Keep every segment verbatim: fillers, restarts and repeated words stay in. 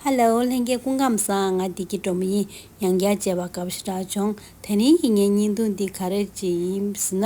ཧ་ལོ། ལྷན་རྒྱས་སྐུ་ཁམས་བཟང་། ང་བདེ་སྐྱིད་སྒྲོལ་མ་ཡིན། ཡང་བསྐྱར་མཇལ་བ་དགའ་པོ་ཞེ་དྲག་བྱུང་། དེ་རིང་གི་ངའི་བརྙན་ཐུང་འདི་ག་རེ་ཅིག་ཡིན་ཟེར་ན།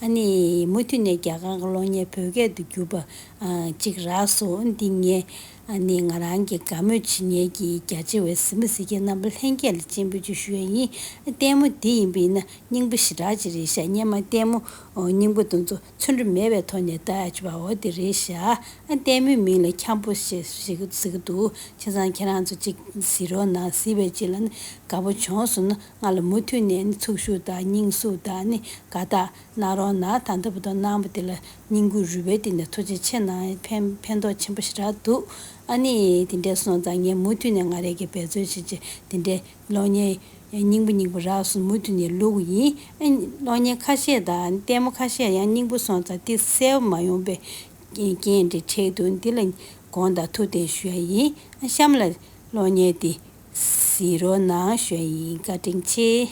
ཨ་ནི་མུ་མཐུད་ནས་རྒྱ་གར་གྱི་གློག་བརྙན་བོད་སྐད་དུ་བསྒྱུར་བ་ཨ་ཅིག་རག་སོང་། འདི་ངས་ཨ་ནི་ང་རང་གི་དགའ་མོས་བྱེད་མཁན་གྱི་རྒྱ་ཆེ་བའི་གཟིགས་མོ་གཟིགས་མཁན་རྣམ་པ་ལྷན་རྒྱས་ལ་སྤྱན་འབུལ་ཅིག་ཞུ་ཡ་ཡིན། ལྟད་མོ་འདི་ཡིན་པ་ཡིན་ན་སྙིང་པོ་ཞེ་དྲག་ཅིག་རེད་ཤག་སྔོན་མ་ལྟད་མོ་སྙིང་པོ་དེ་ཚོ་ཚོན་ཁྲ་མེད་པའི་ཐོག་ནས་ལྟ་ཡ་བྱས་པ་འོ་དེ་རེད་ཤག་ཨ་ལྟད་མོའི་མིང་ལ་འཁྱམ་པོ་ཞེས་ཞིག་ཟེར་གྱི་འདུག་བྱས་ཙང་ཁྱེད་རང་ཚོ་ཅིག་གཟིགས་རོགས་གནང་། གཟིགས་པའི་རྗེས་ལ་ནི་དགའ་པོ་བྱུང་སོང་ན་ང་ལ་མུ་མཐུད་ནས་ནི་ཚུར་ཤོག་དང་སྙིང་ཟུག་དང་ནི་དགའ་རྟགས་གནང་རོགས་གནང་། ད་ལྟ་བར་དུ་གནང་བ་དེ་ལ་སྙིང་ཁུང་རུས་པའི་གཏིང་ནས་ཐུགས་རྗེ་ཆེ་གནང་། ཕན་ཕན་ཐོགས་ཆེན་པོ་ཞེ་དྲག་འདུག་ཨ་ནི་དེ་འདྲས་སོང་ཙང་ངས་མུ་མཐུད་ནས་ང་རང་གིས་འབད་རྩོལ་བྱས་བྱས་དེ་འདྲས་གློག་བརྙན་སྙིང་པོ་སྙིང་པོ་རག་སོང་། མུ་མཐུད་ནས་བླུག་གི་ཡིན། ཨ་གློག་བརྙན་ཁ་ཤས་དང་ལྟད་མོ་ཁ་ཤས་ཡང་སྙིང་པོ་སོང་ཙང་དེ་གསལ་པོ་མ་ཡོང་པའི་རྐྱེན་དེ་འཕྲད་འདུག་འདི་ལ་དགོངས་དག་ཐུགས་བདེན་ཞུ་ཡ་ཡིན། ཨ་གཤམ་ལ་གློག་བརྙན་དེ་གཟིགས་རོགས་གནང་ཞུ་ཡ་ཡིན། བཀའ་དྲིན་ཆེ།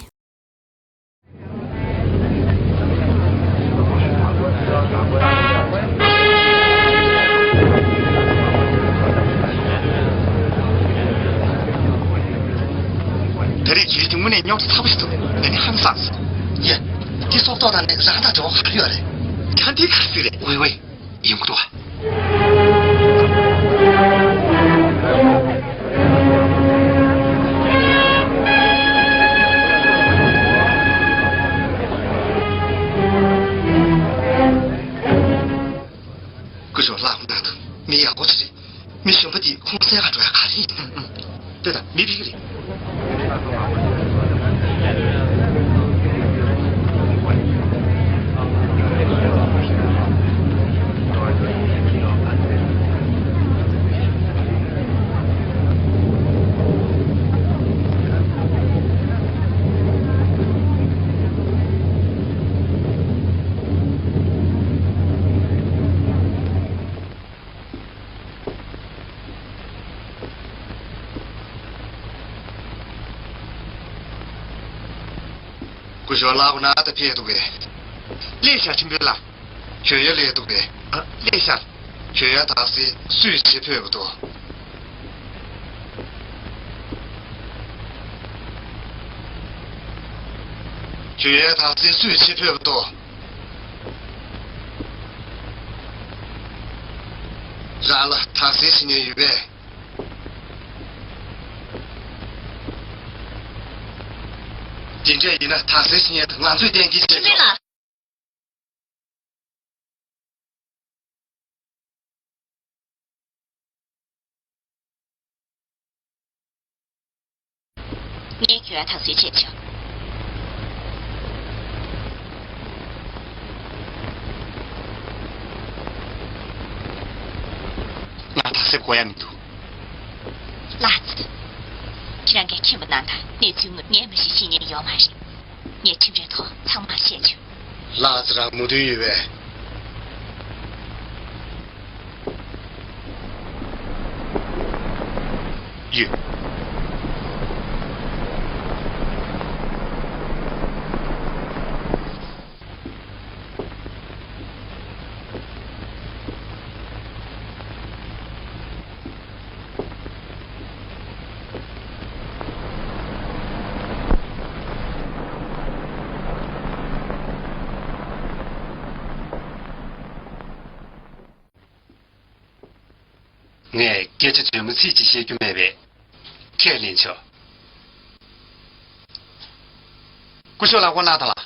ད་རེས་ཁྱེད་ཀྱིས་དངོས་གནས་རྙོག་དྲ་ཚ་པོ་ཞིག་འདུག་ད་ནི་ཧང་སངས་སོང་། ཡ། དེ་སྲོག་ཐོག་དང་ནི་རང་དང་འབྲེལ་བ་ག་རེ་ཡོད་རེད། ད་འདི་ག་ཟིག་རེད། ཝེ་ཝེ། ཡོང་གི་འདུག་ཨ། སྐུ་ཞབས་ལགས་ཁོང་ན་དང་མི་ཡག་པོ་ཅིག་རེད། མི་གཞོན་པ་འདི་ཁོང་གསལ་ཁ་འགྲོ་ཡ་ག་རེ་ཡིན། ལྟོས་དང་མི་ཕིག་རེད། སྐུ་ཞབས་ལགས་ཁོང་ན་ད་ཕེབས་འདུག་གས། སླེབས་ཤག་ཁྲིམས་དཔོན་ལགས། གྱོད་ཡ་སླེབས་འདུག་གས། ཨ་སླེབས་ཤག་གྱོད་ཡ་དག་སེལ་སུས་བྱེད་ཕོད་པ་འདུག་གྱོད་ཡ་དག་སེལ་སུས་བྱེད་ཕོད་པ་འདུག་རང་ལ་དག་སེལ་བྱེད་མཁན་ཡོད་པས། དེ་འདྲ་ཡིན་ན་དག་སེལ་བྱེད་མཁན་དེ་ང་ཚོས་གཏན་འཁེལ་བྱས་ཆོག་ཁྲིམས་དཔོན་ལགས། ངས་གྱོད་ཡ་དག་སེལ་བྱས་ཆོག་ང་དག་སེལ་དགོས་ཡ་མི་འདུག་ལགས་སོ། ཁྱེད་རང་གིས་མཁྱེན་པ་གནང་དང་། གནས་ཚུལ་དངོས་ངས་མ་ཤེས་ཤེས་མཁན་ཡོད་མ་རེད། ངས་ཁྲིམས་རའི་ཐོག་ཚང་མ་བཤད་ཆོག་ལགས་སོ། རང་མོས་མཐུན་ཡོད་པས། ཡོད། ངས་སྐད་ཆ་བརྗོད་མི་ཚིག་ཅིག་བཤད་རྒྱུ་མེད་པས། ཁས་ལེན་ཆོག་སྐུ་ཞབས་ལགས་ཁོང་ན་དང་ལགས།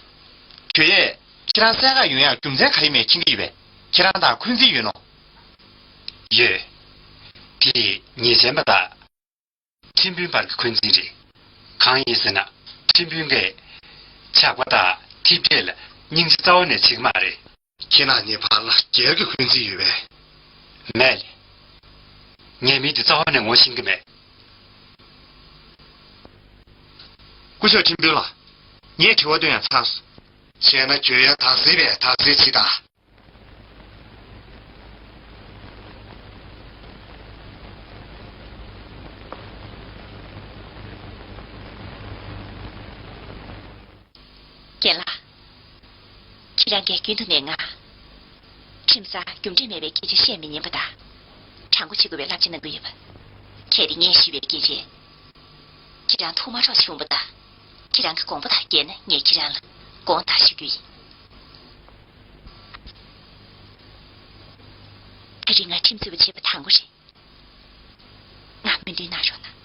གྱོད་ཡས་ཁྱེད་རང་གསལ་ཁ་ཡོང་ཡག་རྒྱུ་མཚན་ག་རེ་མེད་མཁྱེན་གྱི་ཡོད་པས། ཁྱེད་རང་དང་འཁོན་འཛིན་ཡོད་ནོ། ཡོད། དེ་ཉེས་ཅན་པ་དང་། ཁྲིམས་དཔོན་བར་གྱི་འཁོན་འཛིན་རེད། གང་ཡིན་ཟེར་ན། ཁྲིམས་དཔོན་གྱིས་ཇག་པ་དང་ཐེབས་རྩ་ལ་སྙིང་རྗེ་རྩ་བ་ནས་བྱེད་ཀྱི་མ་རེད། ཁྱེད་རང་གཉིས་བར་ལ་སྒེར་གྱི་འཁོན་འཛིན་ཡོད་པས། མེད། ངས་མི་དེ་རྩ་བ་ནས་ངོ་ཤེས་ཀྱི་མེད། སྐུ་ཞབས་ཁྲིམས་དཔོན་ལགས། ངས་དྲི་བ་བཏོན་ཡང་ཚར་སོང་། བྱས་ན་གྱོད་ཡ་དག་སེལ་བས་དག་སེལ་བྱེད་དང་། རྒན་ལགས། ཁྱེད་རང་གིས་རྒྱུན་དུ་ནས་ང་། ཁྲིམས་སར་རྒྱུ་འབྲས་མེད་པའི་སྐད་ཆ་བཤད་མི་ཉན་པ་དང་། དྲང་པོ་བྱེད་དགོས་པའི་བསླབ་བྱ་གནང་གི་ཡོད་པ། གལ་ཏེ་ངས་ཞུས་པའི་སྐད་ཆ་ཁྱེད་རང་ཐུགས་མ་འཕྲོག་བྱུང་བ་དང་། ཁྱེད་རང་གི་དགོངས་པ་དང་འགལ་ན་ངས་ཁྱེད་རང་ལ་དགོངས་དག་ཞུ་རྒྱུ་ཡིན། དེ་རིང་ང་ཁྲིམས་རྩོད་པ་བྱེད་པ་དང་པོ་རེད། ང་སྨོན་འདུན་གནང་རོགས་གནང་།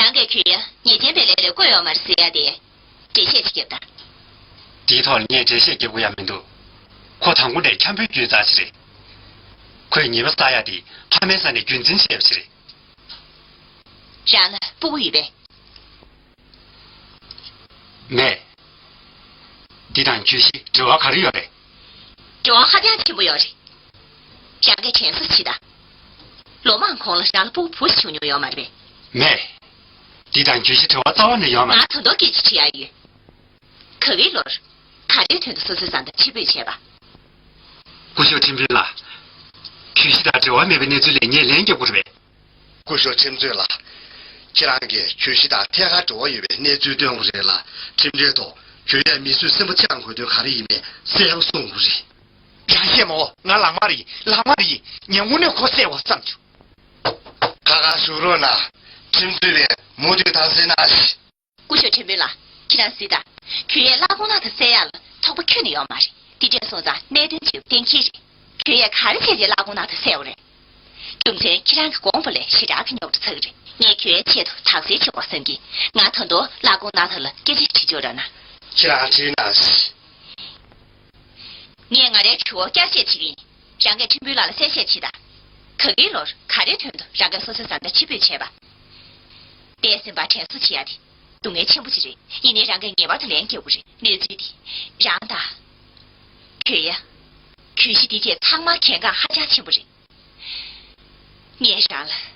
རང་གིས་གུ་ཡ་ཉེས་ཅན་པའི་ལས་ལས་བཀོད་ཡོད་མ་རེད་ཟེར་ཡ་དེ་འགྲེལ་བཤད་ཅིག་རྒྱབ་དང་། དེའི་ཐོག་ལ་ངས་འགྲེལ་བཤད་རྒྱབ་དགོས་ཡ་མི་འདུག་ཁོ་དང་པོ་ནས་འཁྱམ་པོའི་རྒྱུད་བཙག་ཅིག་རེད། ཁོས་ཉེས་པ་བསགས་ཡ་དེ་ཕ་མའི་ས་ནས་རྒྱུན་འཛིན་བྱས་པ་ཅིག་རེད། རང་ལ་སྤུ་གུ་ཡོད་པས། མེད། འདི་དང་གྱོད་གཞི་འབྲེལ་བ་ག་རེ་ཡོད་རེད། འབྲེལ་བ་ཧ་ཅང་ཆེན་པོ་ཡོད་རེད། རང་གིས་དྲན་གསོ་བྱེད་དང་། ལོ་མང་གོང་ལ་རང་ལ་སྤུ་གུ་བུ་ཞིག་བྱུང་མྱོང་ཡོད་མ་རེད་པས། མེད། འདི་དང་གྱོད་གཞི་འབྲེལ་བ་རྩ་བ་ནས་ཡོད་མ་རེད། ང་ད་དུང་སྐད་ཆ་དྲི་ཡ་ཡོད། ག་གེའི་ལོར་ག་རེའི་དོན་དུ་སོ་སོའི་བཟའ་ཟླ་ཕྱིར་འབུད་བྱས་པ། སྐུ་ཞབས་ཁྲིམས་དཔོན་ལགས། གྱོད་གཞི་དང་འབྲེལ་བ་མེད་པའི་གནས་ཚུལ་ལ་ངས་ལན་རྒྱག་དགོས་རེད་པས། སྐུ་ཞབས་ཁྲིམས་རྩོད་ལགས། ཁྱེད་རང་གིས་གྱོད་གཞི་དང་ཐད་ཀར་འབྲེལ་བ་ཡོད་པའི་གནས་ཚུལ་སྟོན་དགོས་རེད་ལ། ཁྲིམས་འབྲེལ་ཐོག་གྱོད་ཡས་མི་སུས་སེམས་པ་ཅང་དགོས་དོན་ག་རེ་ཡིན་མིན་གསལ་པོ་གསུང་དགོས་རེད། རང་བཤད་མོ། ང་ལག་དམར་ཡིན། ལག་དམར་ཡིན། ངས་དངོས་གནས་ཁོ་བསད་དགོས་བསམ་བྱུང་། ཁ་ཁ་བཞུགས་རོགས་གནང་། ཁྲིམས་རྩོད་པས་མུ་མཐུད་དམ་འཛིན་གནང་ཞིག་སྐུ་ཞབས་ཁྲིམས་དཔོན་ལགས། ཁྱེད་རང་གཟིགས་དང་། གྱོད་ཡས་བླ་གོང་ནག་དང་བསད་ཡག་ལ་ཐོགས་པ་ཁྱོན་ནས་ཡོད་མ་རེད། དེ་འདྲ་སོང་ཙང་གནད་དོན་ཅིག་གཏན་འཁེལ་རེད། གྱོད་ཡས་ག་རེ་བྱས་རྗེས་བླ་གོང་ནག་དང་བསད་པ་རེད། རྒྱུ་མཚན་ཁྱེད་རང་གི་དགོངས་པ་ལས་ཞེ་དྲག་གི་རྙོག་དྲ་ཚ་གི་རེད། ངས་གྱོད་ཡས་ཆེད་དུ་དག་སེལ་བྱེད་དགོས་བསམ་གི། ང་ད་དུང་བླ་གོང་ནག་དང་ལ་སྐད་ཆ་དྲི་ཆོག་ར་ན། ཁྱེད་རང་དྲིས་ན། ངས་ང་རའི་གྱོད་བསྐྱར་བཤད་བྱེད་ཀྱི་ཡིན། རང་གིས་ཁྲིམས་དཔོན་ལགས་ལ་གསལ་བཤད་བྱེད་དང་། ག་གེའི་ལོར་ག་རེའི་དོན་དུ་རང་གིས་སོ་སོའི་བཟའ་ཟླ་ཕྱིར་འབུད་བྱས་པ། པའི་སེམས་པ་དྲན་གསོ་བྱེད་ཡ་དེ་སྡུག་བསྔལ་ཆེན་པོ་ཅིག་རེད། ཡིན་ནའི་རང་གིས་ངེས་པར་དུ་ལན་རྒྱག་དགོས་རེད། གནས་ཚུལ་འདི་རང་དང་། གྱོད་ཡ། གྱོད་གཞི་འདི་བཅས་ཚང་མ་གལ་འགངས་ཧ་ཅང་ཆེན་པོ་རེད། ངས་རང་ལ་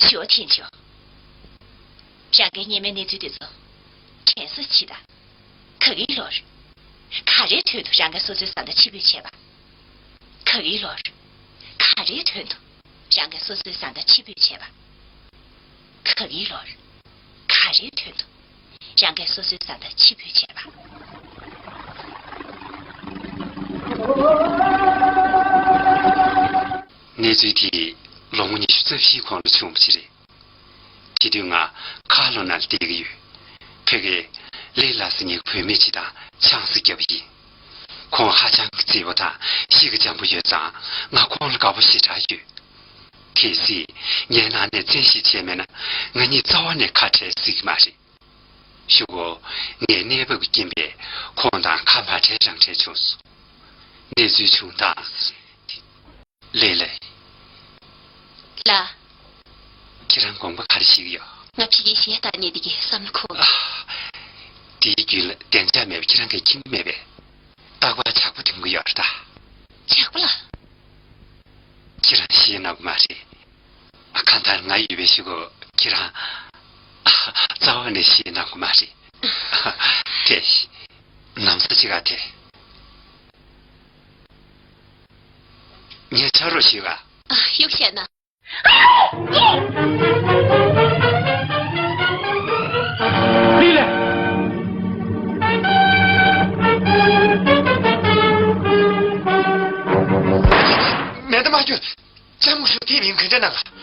ཞུ་བ་འཐེན་ཆོག་རང་གིས་སྔོན་མའི་གནས་ཚུལ་འདི་ཚོ་དྲན་གསོ་བྱེད་དང་། ག་གེའི་ལོར་ག་རེའི་དོན་དུ་རང་གིས་སོ་སོའི་བཟའ་ཟླ་ཕྱིར་འབུད་བྱས་པ། ག་གེའི་ལོར་ག་རེའི་དོན་དུ་རང་གིས་སོ་སོའི་བཟའ་ཟླ་ཕྱིར་འབུད་བྱས་པ། ག་གེའི་ལོར་ག་རེའི་དོན་དུ་རང་གིས་སོ་སོའི་བཟའ་ཟླ་ཕྱིར་འབུད་བྱས་པ། གནས་ཚུལ་དེ་ལོ་ངོ་ཉི་ཤུ་རྩ་བཞིའི་གོང་ལ་བྱུང་བ་ཞིག་རེད། དེ་དུས་ང་ཁ་ལོ་ན་ལ་བསྡད་ཀྱི་ཡོད། ཕ་གིར་ལི་ལགས་ཟེར་མཁན་གྱི་བུད་མེད་ཅིག་དང་ཆང་ས་བརྒྱབ་པ་ཡིན། ཁོང་ཧ་ཅང་གི་བརྩེ་བོ་དང་གཤིས་ཀ་འཇམ་པོ་ཡོད་ཙང་ང་ཁོང་ལ་དགའ་པོ་ཞེ་དྲག་ཡོད། གལ་སྲིད་ངའི་ནང་ནས་བཙན་ཤེད་བྱས་མེད་ན་ང་གཉིས་རྩ་བ་ནས་ཁ་བྲལ་སྲིད་ཀྱི་མ་རེད། གཞུག་གུ་ངའི་གནས་བབ་ཀྱི་རྐྱེན་པས་ཁོང་དང་ཁ་མ་བྲལ་རང་བྲལ་བྱུང་སོང་། གནས་ཚུལ་བྱུང་སྟངས། ལེ་ལེ། ལགས། ཁྱེད་རང་དགོངས་པ་ག་རེ་བཞེས་ཀྱི་ཡོད། ང་ཕ་གིའི་གཞས་བཏང་ནས་འདི་གའི་བསམ་བློ་འཁོར། ཨ། དེའི་རྒྱུད་ལ་བདེ་འཇགས་མེད་པ་ཁྱེད་རང་གིས་མཁྱེན་གྱི་མེད་པས། རྟག་པར་ཇག་པ་འདེམ་གྱི་ཡོད་རེད་ད། ཇག་པ་ལགས། ཁྱེད་རང་གཞས་གནང་གི་མ་རེད། ཨ། གང་ལྟར་ང་ཡོད་པའི་གཞུག་གུ་ཁྱེད་རང་རྩ་བ་ནས་གཞས་གནང་གི་མ་རེད། དེ། ན་བཟའ་ཅིག་ག་དེ། ངས་ཕྱག་རོགས་ཞུས་ག་ཨ། གཡུག་བཤད་ན། མེ་མདའ་མ་རྒྱུ། ལྕམ་སྐུ་ཞབས་དེ་མིན་ག་འདྲ་གནང་།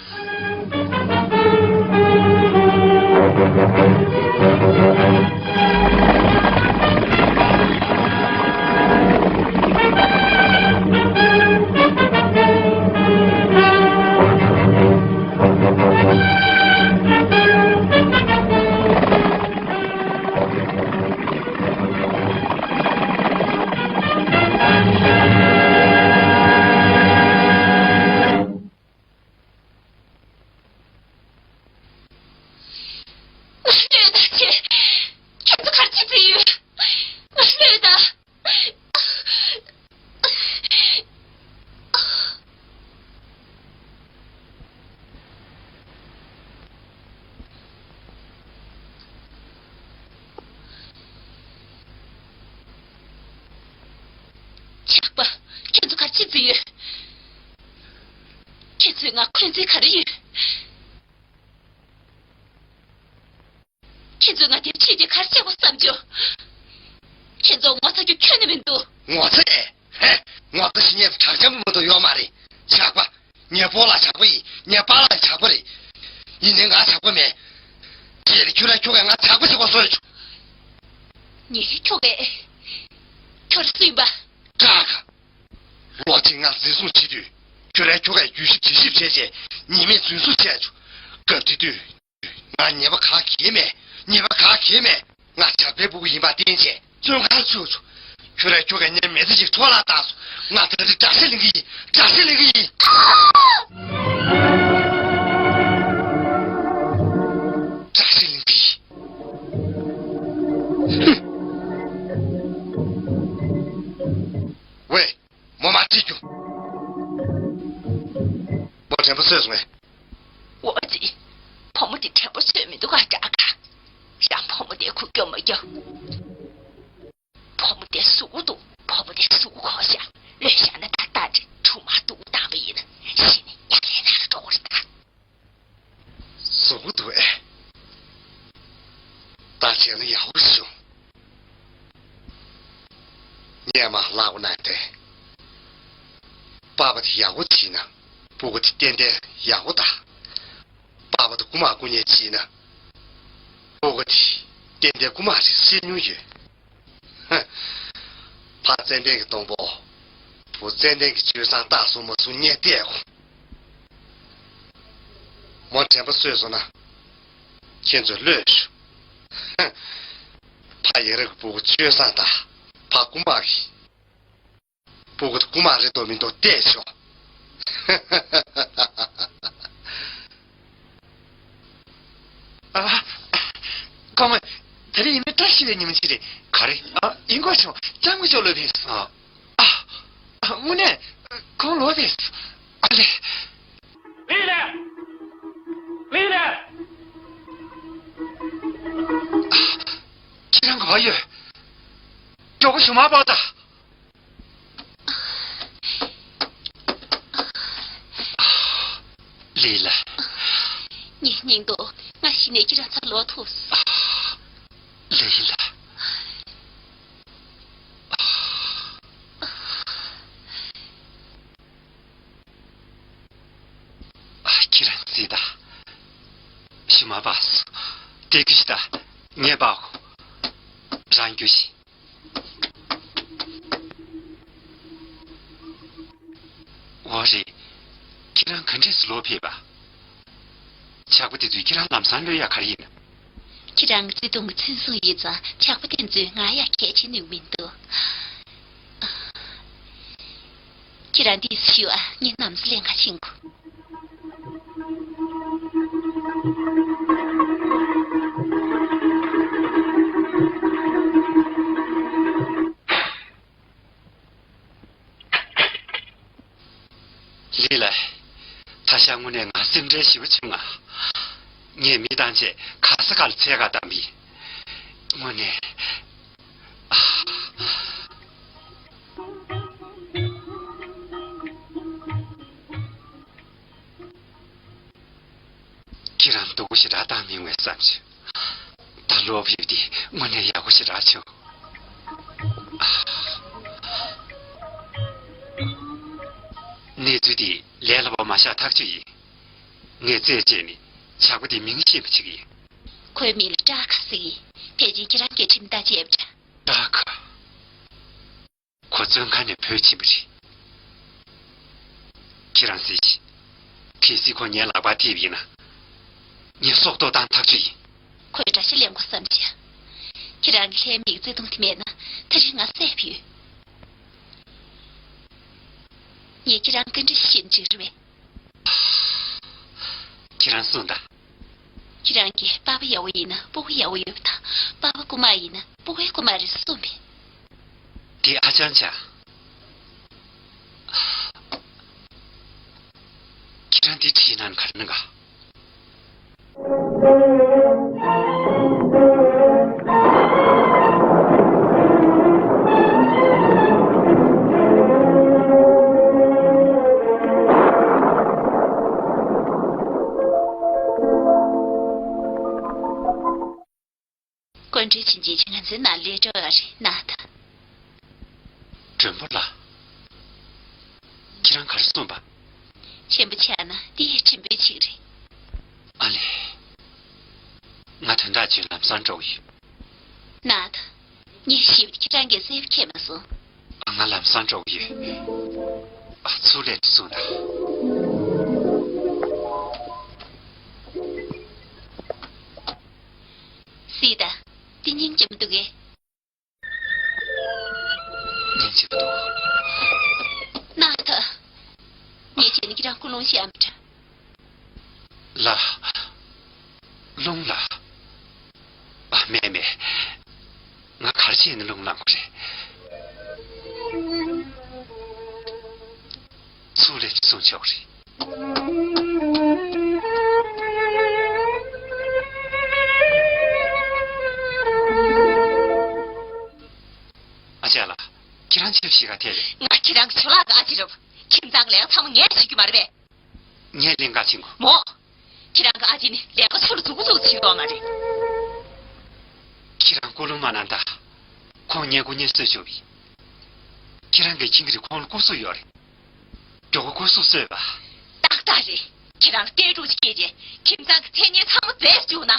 ང་ལོས་དང་བྱས། ཁྱེད་ཚོ་གར་ཅི་བྱེད་ཡོད། ང་ལོས་དང་། ཇག་པ། ཁྱེད་ཚོ་གར་ཅི་བྱེད་ཡོད། ཁྱེད་ཚོས་ང་འཁོན་འཛིན་ག་རེ་ཡོད། ཁྱེད་ཚོས་ང་འདིར་ཁྲིད་དེ་ག་རེ་བྱེད་དགོས་བསམ་བྱུང་། ཁྱེད་ ཁྱོན་ནས་མི་འདུག་ངོ་ཚ་ཨེ། ཧེ། ངོ་ཚ་ཞིག་ཉེ་དུ་གྲགས་འཇམ་པོ་མ་གཏོགས་ཡོད་མ་རེད། ཇག་པ། ངའི་སྤོ་ལགས་ཇག་པ་ཡིན། ངའི་པཱ་ལགས་ཇག་པ་རེད། ཡིན་ནའི་ང་ཇག་པ་མེད། དེ་ཡིན་ན་ཁྱོད་རང་ཁྱོ་གས་ང་ཇག་པ་ཞིག་གོ་སོང་ཡོད་ཆོག་ངའི་ཁྱོ་གས་ཁྱོད་སུ་ཡིན་པ། ཀ་ཁ། ལོ་གཅིག་ང་འཛིན་བཟུང་བྱེད་དུས། ཁྱོད་རང་ཁྱོ་གས་བརྒྱུད་ཞིབ་དྲི་ཞིབ་བྱས་རྗེས་ཉེས་མེད་འཛིན་བཟུང་བྱས་བྱུང་། སྐབས་དེ་དུས། ང་ཉེས་པ་ག་གེ་མེད། ཉེས་པ་ག་གེ་མེད། ང་ཇག་པའི་སྤུ་གུ་ཡིན་པ་བསྟན་བྱས་བཙོན་ཁང་ཚུད་བྱུང་། ཁྱོད་རང་ཁྱོ་གས་ངའི་མི་ཚེ་ཞིག་འཕྲོ་བརླག་བཏང་སོང་། ང་ད་རེས་དགྲ་ཤ་ལེན་གི་ཡིན། དགྲ་ཤ་ལེན་གི་ཡིན། དགྲ་ཤ་ལེན་གི་ཡིན། ཝེ། མོ་མ་ཁྲིད་རྒྱུ། མོ་དྲན་པ་གསོས་སོང་ངས། འོ་ཙི། བུ་མོ་དེ་དྲན་པ་གསོས་མི་འདུག་ག་ཀྲག་ཀ། རང་བུ་མོ་དེ་ཁུག་ཀྱོག་མ་ཀྱོག་བུ་མོ་དེ་གཟུགས་པོ་འདུག་བུ་མོ་དེ་གཟུགས་པོ་གོ་ཤག་ལོས་བཞག་ན་ད་ལྟ་འདྲི་ཁྲུ་མ་འདུག་བཏང་བ་ཡིན་ན་ཤི་ནས་ཉག་ལས་ན་འགྲོ་གི་རེད་ད། གཟུགས་པོ་འདུག་ཨེ། ད་བྱས་ན་ཡག་པོ་བྱུང་། ངས་མ་ལབ་ན་འདྲ། པ་ཕ་དེ་ཡག་པོ་བྱས་ན་སྤུ་གུ་དེ་ཏན་ཏན་ཡག་པོ་ད། པ་ཕ་དེ་རྐུ་མ་རྐུ་མཁན་བྱས་ན་སྤུ་གུ་དེ་ཏན་ཏན་རྐུ་མ་རེད་ཟེར་མྱོང་ཡོད། ཧ། ཕ་ཙན་དན་གྱི་སྡོང་པོ། བུ་ཙན་དན་གྱི་སྤྱོད་བཟང་རྟགས་སུ་མ་བཟུང་ངས་བལྟས་གོ། མོ་དྲན་པ་གསོས་སོང་ན། ཁྱེད་ཚོས་ལོས་ཞུ། ཧ། ཕ་ཡ་རབས་ཀྱི་སྤུ་གུ་སྤྱོད་བཟང་དང་ཕ་རྐུ་མ་གི་སྤུ་གུ་དེ་རྐུ་མ་རེད་འདུག་མི་འདུག་བལྟས་ཆོག་ཨ། ཁོང་། དེ་རིང་ཡིན་ན་བཀྲ་ཤིས་པའི་ཉིན་མོ་ཞིག་རེད། ག་རེ། ཨ། ཡིན་དགོས་བྱུང་། ལྕམ་སྐུ་ཞབས་ལོས་ཕེབས་སོང་། ཨ། ཨ། དངོས་གནས། ཁོང་ལོས་ཕེབས་སོང་། ཨ་ལས། ལི་ལི། ལི་ལི། ཁྱེད་རང་ག་པར་ཡོད། མགྱོགས་པོ་ཞུ་མར་པ་ད། ལི་ལི། ངའི་སྙིང་སྟོབས། ང་གཞི་ནས་ཁྱེད་རང་ཚོར་ལོག་ཐུབ་སོང་། ལི་ལི། ཁྱེད་རང་གཟིགས་དང་། ཞུ་མར་པ་སོང་། དེ་གི་ཤི་ད། ངས་པ་གོ། རང་རྒྱུ་ཞིག་འོ་རེད། ཁྱེད་རང་ག་འདྲས་སུ་ལོག་ཕེབས་པ། ཇག་པ་དེ་ཚོས་ཁྱེད་རང་ལམ་སང་གློད་ཡག་ག་རེ་ཡིན་ནམ། ཁྱེད་རང་གི་བརྩེ་དུང་གི་མཚན་སྲུང་ཡིན་ཙང་ཇག་པ་དེ་ཚོས་ང་ཡ་གལ་ཆེ་ནུས་མི་འདུག་ཁྱེད་རང་འདི་ཞུ་ཨ། ངས་གནམ་ས་ལེན་ག་ཕྱིན་གོ། ལི་ལི། ད་ཆ་དངོས་གནས་ང་སེམས་ཁྲལ་ཞེ་པོ་བྱུང་ང་། ངས་མི་བཏང་བྱས་ག་ས་ག་ལ་འཚོལ་ག་བཏང་པ་ཡིན། དངོས་གནས། ཨ། ཁྱེད་རང་སྡུག་པོ་ཞེ་དྲག་བཏང་མི་ཡོང་བས་བསམ་བྱུང་། ད་ལོག་ཕེབས་དེ་དངོས་གནས་ཡག་པོ་ཞེ་དྲག་བྱུང་། གནས་ཚུལ་དེ་ལས་སླ་པོ་མ་བཞག་ཐག་ཆོད་ཡིན། ངས་རྩད་བཅད་ནས་ཇག་པ་དེའི་མིང་ཤེས་པ་བྱེད་ཀྱི་ཡིན། ཁོའི་མིང་ལ་ཀྲག་ཁ་ཟེར་གྱི་ཡིན། ཕལ་ཆེར་ཁྱེད་རང་གིས་ཁྲིམས་ཐག་བཅད་པ་འདྲ། ཀྲག་ཁ། ཁོ་བཙོན་ཁང་ནས་བུད་ཕྱིན་པ་རེད། ཁྱེད་རང་གཟིགས་ཤིག་གལ་སྲིད་ཁོ་ངའི་ལག་པར་ཐེབས་ཡིན་ན། ངས་སྲོག་ཐོག་བཏང་ཐག་ཆོད་ཡིན། ཁོས་དགྲ་ཤ་ལེན་དགོས་བསམ་བྱས། ཁྱེད་རང་གི་ལྷའི་མིག་བརྩེ་དུང་དེ་མེད་ན་ད་རེས་ང་བསད་པ་ཡོད། ངས་ཁྱེད་རང་ག་འདྲ་ཞིག་འཇིགས་རེད་པས། ཁྱེད་རང་གསུངས་དང་། ཁྱེད་རང་གིས་པ་ཕ་ཡག་པོ་ཡིན་ན་སྤུ་གུ་ཡག་པོ་ཡོད་པ་དང་། པ་ཕ་རྐུ་མ་ཡིན་ན་སྤུ་གུའི་རྐུ་མ་རེད་གསུངས་པས། དེ་ཨ་ཅང་ཆ། ཁྱེད་རང་འདི་བྲིས་ན་ག་རེ་གནང་ག། སྐུ་མགྲོན་ཕྱིན་ཆད་ང་ཚོའི་ནང་སླེབས་འགྲོ་ཡ་རེད་ན་ད། མགྲོན་པོ་ལགས། ཁྱེད་རང་ག་རེ་གསུངས་པ། ཆེན་པོ་ཆགས་ན་འདི་ཡི་ཕྲན་བུ་ཅིག་རེད། ཨ་ལས། ང་དོན་དག་ཅིག་ལམ་སང་འགྲོ་གི་ཡོད། ན་ད། ངས་ཞིབ་ཁྱེད་རང་གིས་གསལ་པོ་མཁྱེན་མ་སོང་། ང་ལམ་སང་འགྲོ་གི་ཡོད། ཨ་ཚུར་ལན་གསུངས་དང་། སྲིད་ད། འདི་སྙིང་རྗེ་མོ་འདུག་གས། སྙིང་རྗེ་པོ་འདུག་ན་ད། ངས་བྱས་ན་ཁྱེད་རང་སྐུ་རླུང་ཤེས་ཨ་མི་འདྲ། ལ། རླུང་ལ། ཨ་མེད་མེད། ང་གར་ཕྱིན་ནས་རླུང་ལངས་པ་རེད། ཚུར་ལས་གསུང་ཆོག་རེད། ཨ་ཅག་ལགས། ཁྱེད་རང་ཆབ་ཞིག་ག་ཐད་རེད། ང་ཁྱེད་རང་གི་ཇོ་ལགས་ཀྱི་ཨ་ཅེ་རེད། ཁྱིམ་ཚང་གི་ལས་ཀ་ཚང་མ་ངས་བྱེད་རྒྱུ་མ་རེད་པས། ངས་ལེན་ག་ཕྱིན་གོ། མོ། ཁྱེད་རང་གི་ཨ་ཅེ་ནི་ལས་ཀ་ཚུར་འཛུགས་འཛུགས་བྱེད་ཡོད་མ་རེད། ཁྱེད་རང་སྐུ་རླུང་མ་གནང་ད། ཁོང་ཉལ་སྐུ་ཉལ་གསོས་ཆོག་པས། ཁྱེད་རང་གིས་མཁྱེན་གྱི་རེད། ཁོང་ལ་སྐུ་གཟུགས་ཡོད་རེད། མགྱོགས་པོ་སྐུ་གཟུགས་གསོས་པ། ཏག་ཏག་རེད། ཁྱེད་རང་ལ་གཏན་གྲོགས་ཤིག་སྐྱེས་རྗེས་ཁྱིམ་ཚང་གི་མཚན་སྙན་ཚང་མ་རྫས་སུ་བཅུག་ན།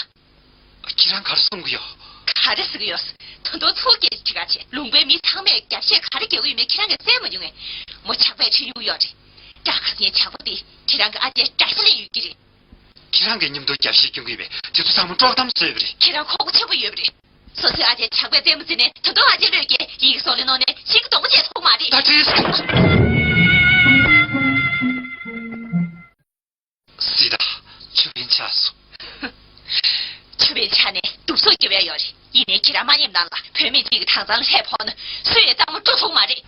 ཁྱེད་རང་ག་རེ་གསུང་གི་ཡོད། ག་རེ་ཟེར་གི་ཡོད། ད་དུང་ཚུར་སྐད་ཆ་དྲི་ག་བྱེད། ལུང་པའི་མི་ཚང་མས་རྒྱབ་བཤད་ག་རེ་རྒྱག་གི་ཡོད་མེད་ཁྱེད་རང་གིས་གསན་མ་མྱོང་ངས། མོ་ཇག་པས་ཁྲིད་མྱོང་ཡོད་རེད། སྐྲ་ཁ་སི་ཉའི་ཇག་པ་དེ་ཁྱེད་རང་གི་ཨ་ཅེ་དགྲ་ཤ་ལེན་ཡོད་ཀྱི་རེད། ཁྱེད་རང་གི་མཉམ་དུ་རྒྱབ་བཤད་སྐྱོན་གྱི་ཡོད་པས་དེ་ཚོ་ཚང་མ་དཀྲོག་གཏམ་བཟོས་པ་རེད། ཁྱེད་རང་ཁོག་པ་ཆེན་པོ་ཡོད་པ་རེད། སོ་སོའི་ཨ་ཅེ་ཇག་པས་རྩེད་མོ་རྩེས་ནས་ད་དུང་ཨ་ཅེ་བློས་བཀལ་ཡིན་གྱི་སོག་ལེ་ནོར་ནས་ཤིང་གི་སྡོང་པོ་བཅད་ཐུབ་མ་རེད། ད་དྲིས། སྲིད་ད། ཆུ་བན་ཆགས་སོང་། ཆུ་བན་ཆགས་ནས་གདུབ་སོགས་རྒྱབ་ཡ་ཡོད་རེད། ཡིན་ནའི་ཁྱེད་རང་མ་ཉེས་ན་ལ་བུད་མེད་ཅིག་གི་དྭངས་གཙང་ལ་ལྷས་ཕོག་ན་སུས་ཡང་གཙང་མ་འགྲོ་ཐུབ་མ་རེད།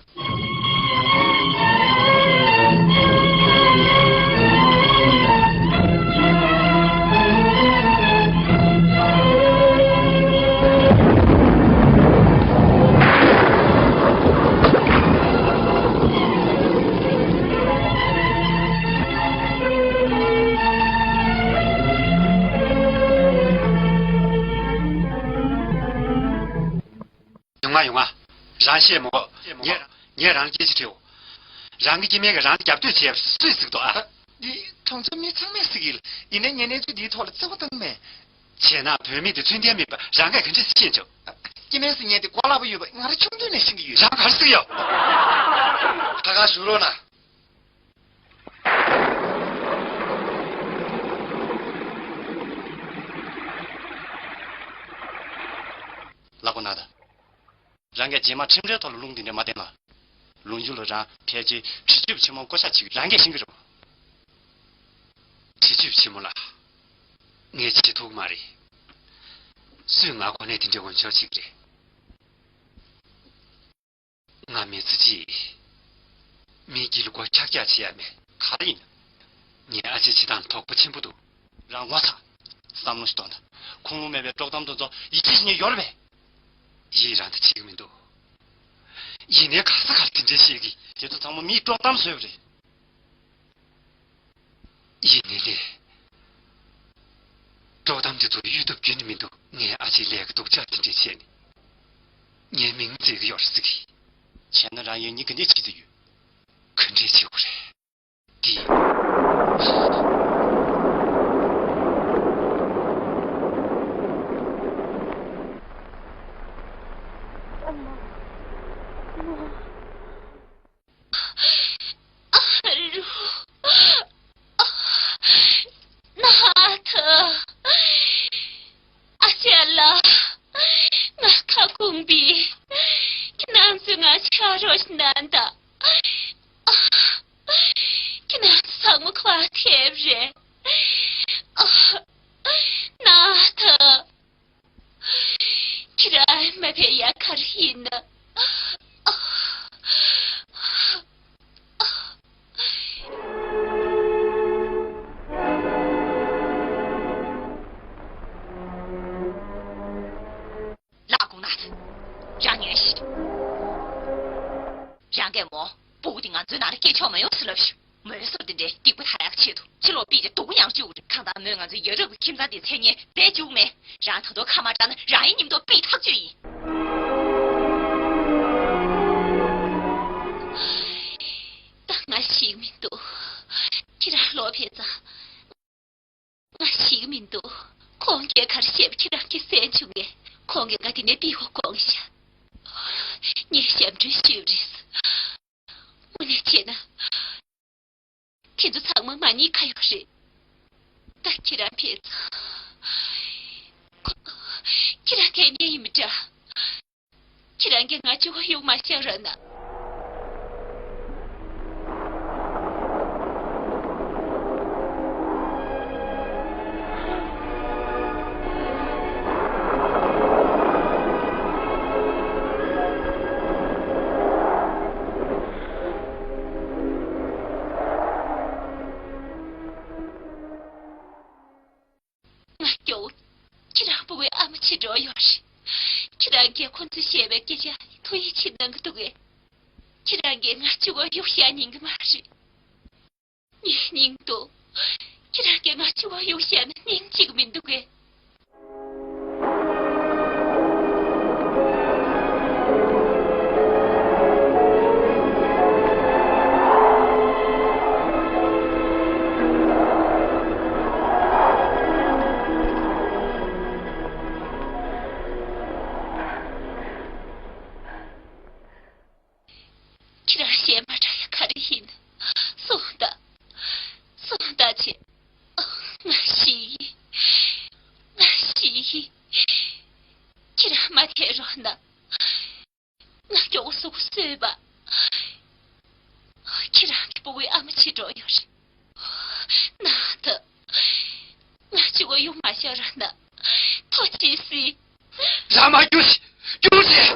ཡོང་ང་ཡོང་ང་། རང་བཤད་མོ། ངས་ངས་རང་ལ་སྐད་ཆ་དྲིའོ། རང་གི་སྐྱེ་དམན་གྱིས་རང་ལ་རྒྱབ་གཏོད་བྱས་པ་སུས་གཟིགས་འདུག་ཨ། འདི་གྲོང་ཚོའི་མི་ཚང་མས་གཟིགས་ཡིན། ཡིན་ནའི་ངས་གནས་ཚུལ་འདིའི་ཐོག་ལ་བརྩི་བ་བཏང་མེད། བྱས་ན་བུད་མེད་དེ་ཚུལ་ལྡན་མིན་པ་རང་གིས་ག་འདྲས་ཤེས་ཆོག། སྐྱེ་དམན་ཟེར་མཁན་དེ་གོ་སླ་པོ་ཡོད་པ། ང་རང་ཆུང་དུས་ནས་ཤེས་ཀྱི་ཡོད། རང་ག་རེ་ཟེར་ཡོད། ཁ་ཁ་བཞུགས་རོགས་གནང་། ལག་པ་ན་ད། རང་གིས་རྗེས་མ་ཁྲིམས་རའི་ཐོག་ལ་རླུང་འདི་འདྲ་མ་བསྟན་ལ། ལུང་རྒྱུ་ལ་རང་ཕལ་ཆེར་དྲི་ཆུ་ཆེན་མོ་བསྐོ་བཞག་བྱེད་ཀྱི་རང་གིས་ཤེས་ཀྱི་རེད་པ། དྲི་ཆུ་ཆེན་མོ་ལ། ངས་བྱེད་ཐུབ་མ་རེད། སུས་ང་གོ་གནས་དེ་འདྲའི་འོས་འབྱོར་བྱེད་ཀྱི་རེད། ང་མི་ཚེ་གཅིག་མིའི་དཀྱིལ་སྒོ་འཁྱག་འཁྱག་བྱེད་ཡ་མེད། ག་རེ་ཡིན་ན། ངའི་ཨ་ཅེ་བྱེད་སྟངས་ལ་དོགས་པ་ཆེན་པོ་འདུག། རང་ངོ་ཚ། བསམ་བློ་ཞིག་གཏོང་དང་། ཁུངས་ལུང་མེད་པའི་དཀྲོག་གཏམ་དེ་ཚོ་ཡིད་ཆེས་བྱེད་མཁན་ཡོད་རེད་པས། ཡིད་རང་དུ་ཆེས་ཀྱི་མི་འདུག། ཡིན་ནའི་ག་ས་ག་ལ་དེ་འདྲའི་བཤད་ཀྱི། དེ་ཚོ་ཚང་མ་མིས་དཀྲོག་གཏམ་བཟོས་པ་རེད། ཡིན་ནའི་ལས། དཀྲོག་གཏམ་དེ་ཚོ་གཡུལ་ཐབས་ཁྱོན་ནས་མི་འདུག། ངའི་ཨ་ཅེ་ལས་ཀ་སྡུག་ཅག་དེ་འདྲས་བྱས་ནས། ངའི་མིང་བརྗེད་ཀྱི་ཡོད་རེད་ཟེར་གི། བྱས་ན་རང་ཡིན་ནའི་ག་འདྲས་བྱེད་རྩིས་ཡོད། ག་འདྲས་བྱེད་དགོས་རེད། འདི། ཨ་རུ། ཨ། ན་ཐ། ཨ་ཅག་ལགས། ང་ཁ་སྐོམ་པས། ཁྱེད་རང་ཚོས་ང་ཕྱག་རོགས་ཤིག་གནང་དང་། ཨ། ཁྱེད་རང་ཚོ་ཚང་མ་ཁ་ཐེབས་རེད། ཨ། ན་ཐ། ཁྱེད་རང་མ་ཕེབས་ཡ་ག་རེ་ཡིན་ན། ལགས་དགོངས་ན། རང་ཉོན་ཞིག། རང་གིས་མོ་སྤུ་གུ་དེ་ང་ཚོའི་ནང་ལ་སྐྱེ་ཆོག་མ་ཡོང་ཟེར་ལབ་ཤག། མོའི་སྲོག་དེ་འདྲའི་སྡིག་པ་ཐར་ཡག་ཆེད་དུ་ཕྱི་ལོགས་པི་ཅི་སྡུག་ཡང་བཅུག་རེད། གང་ལྟར་མོས་ང་ཚོའི་ཡ་རབས་ཀྱི་ཁྱིམ་ཚང་འདིའི་མཚན་སྙན་རྫས་བཅུག་མེད། རང་ད་དུང་ཁ་མ་གྲགས་ན་རང་ཡི་མཉམ་དུ་པི་ཐག་གཅོད་ཡིན། བྱས་པ་ཁྱེད་རང་གིས་གསན་བྱུང་ངས། ཁོང་གིས་ང་འདི་ནས་ཕུད་དགོས་དགོངས་ཤག་ངས་ཞབས་འདྲེན་ཞུས་པ་རེད། དངོས་གནས་བྱས་ན། ཁྱེད་ཚོ་ཚང་མ་མ་ཉེས་ཁ་གཡོག་རེད། ད་ཁྱེད་རང་ཕེབས་སོང་། ཁོ། ཁྱེད་རང་དེ་ནས་ཡིན་མི་འདྲ། ཁྱེད་རང་གིས་ང་གཅིག་པོ་གཡུག་མ་བཞག་རོགས་གནང་། ང་སྐྱོ་བོ། ཁྱེད་རང་ཕྲུ་གུའི་ཨ་མ་བྱེད་འགྲོ་ཡོད་རེད། ཁྱེད་རང་གིས་ཁོ་ཚོས་བཤད་པའི་སྐད་ཆ་ཐུགས་ཡིད་ཆེས་གནང་གི་འདུག་གས། ཁྱེད་རང་གིས་ང་གཅིག་པོ་གཡུག་བཞག་ཉན་གི་མ་རེད། ངས་སྙིང་འདོད། ཁྱེད་རང་གིས་ང་གཅིག་པོ་གཡུག་བཞག་ན་སྙིང་རྗེ་གི་མི་འདུག་གས། ཁྱེད་རང་གཞས་མ་འདྲ་ཡ་ག་རེ་ཡིན། སོང་ད། སོང་ད་ཅེ། ང་ཤི་ཡི། ང་ཤི་ཡི། ཁྱེད་རང་མ་དེད་རོགས་གནང་། ང་སྐྱོ་བོ་གཟུགས་པོ་གསོས་པ། ཁྱེད་རང་གི་ཕྲུ་གུའི་ཨ་མ་བྱེད་འགྲོ་ཡོད་རེད། ན་ད། ང་གཅིག་པོ་གཡུག་མ་བཞག་རོགས་གནང་། ཐུགས་རྗེ་གཟིགས། ར་མ་རྒྱུགས་ཤིག་རྒྱུགས་ཤིག